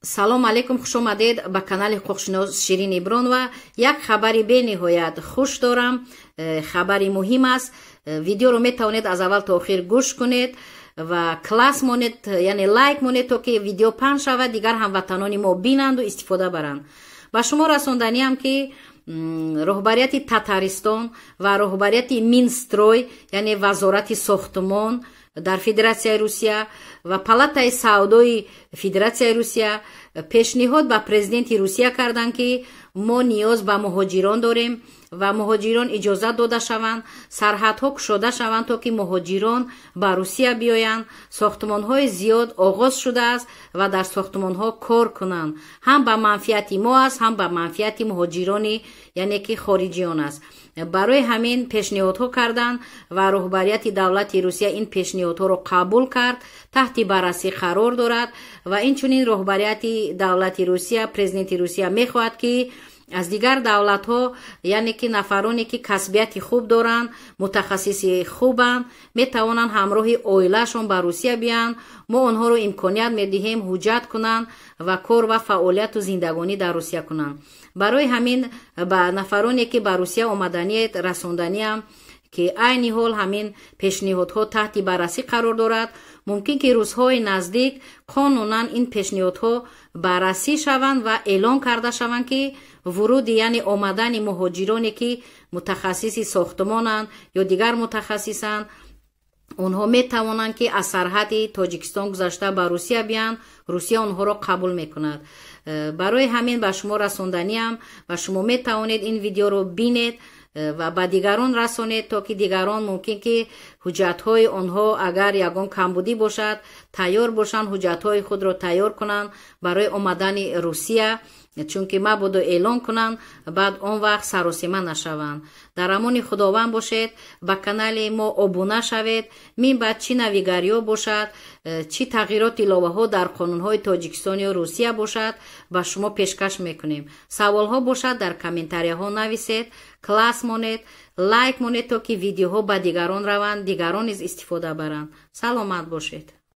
Салом алейкум, хуш омадед ба канали ҳуқуқшинос Ширин Ибронова. Як хабари бениҳоят хуш дорам, хабари муҳим аст. Видеоро метавонед аз аввал то охир гӯш кунед ва класс монед, яъне лайк монед, то ки видео паҳн шавад, дигар ҳамватанони мо бинанду истифода баранд. Ба шумо расонданиам, ки роҳбарияти Татаристон ва роҳбарияти Минстрой, яъне вазорати сохтмон дар Федератсияи Русия, ва палатаи савдои Федератсияи Русия пешниҳод ба президенти Русия карданд, ки мо ниёз ба муҳоҷирон дорем ва муҳоҷирон иҷозат дода шаванд, сарҳадҳо кушода шаванд, то ки муҳоҷирон ба Русия биёянд. Сохтмонҳои зиёд оғоз шудааст ва дар сохтмонҳо кор кунанд. Ҳам ба манфиати мо аст, ҳам ба манфиати муҳоҷирони, яъне ки хориҷиён аст. Барои ҳамин пешниҳодҳо карданд ва роҳбарияти давлати Русия ин пешниҳодҳоро қабул кард, таҳти баррасӣ қарор дорад. Ва инчунин роҳбарияти давлати Русия, президенти Русия мехоҳад, ки аз дигар давлатҳо, яъне ки нафароне, ки касбияти хуб доранд, мутахассиси хубанд, метавонанд ҳамроҳи оилаашон ба Русия биёянд. Мо онҳоро имконият медиҳем ҳуҷҷат кунанд ва кор ва фаъолияту зиндагонӣ дар Русия кунанд. Барои ҳамин ба нафароне, ки ба Русия омаданиед, расонданиам, ки айни ҳол ҳамин пешниҳодҳо таҳти баррасӣ қарор дорад. Мумкин ки рӯзҳои наздик қонунан ин пешниҳодҳо баррасӣ шаванд ва эълон карда шаванд, ки вуруди, яъне омадани муҳоҷироне, ки мутахассиси сохтмонанд ё дигар мутахассисанд, онҳо метавонанд, ки аз сарҳади Тоҷикистон гузашта ба Русия биёянд. Русия онҳоро қабул мекунад. Барои ҳамин ба шумо расонданиам ва шумо метавонед ин видеоро бинед ва ба дигарон расонед, то ки дигарон мумкин ки ҳуҷҷатҳои онҳо агар ягон камбудӣ бошад, тайёр бошанд, ҳуҷҷатҳои худро тайёр кунанд барои омадани Русия, чунки мабодо эълон кунанд, баъд он вақт саросима нашаванд. Дар амони Худованд бошед, ба канали мо обуна шавед. Мин баъд чӣ навигариҳо бошад, чӣ тағйирот, иловаҳо дар қонунҳои Тоҷикистон ё Русия бошад, ба шумо пешкаш мекунем. Саволҳо бошад, дар комментарияҳо нависед, класс монед, лайк монед, то ки видеоҳо ба дигарон раванд, дигарон низ истифода баранд. Саломат бошед.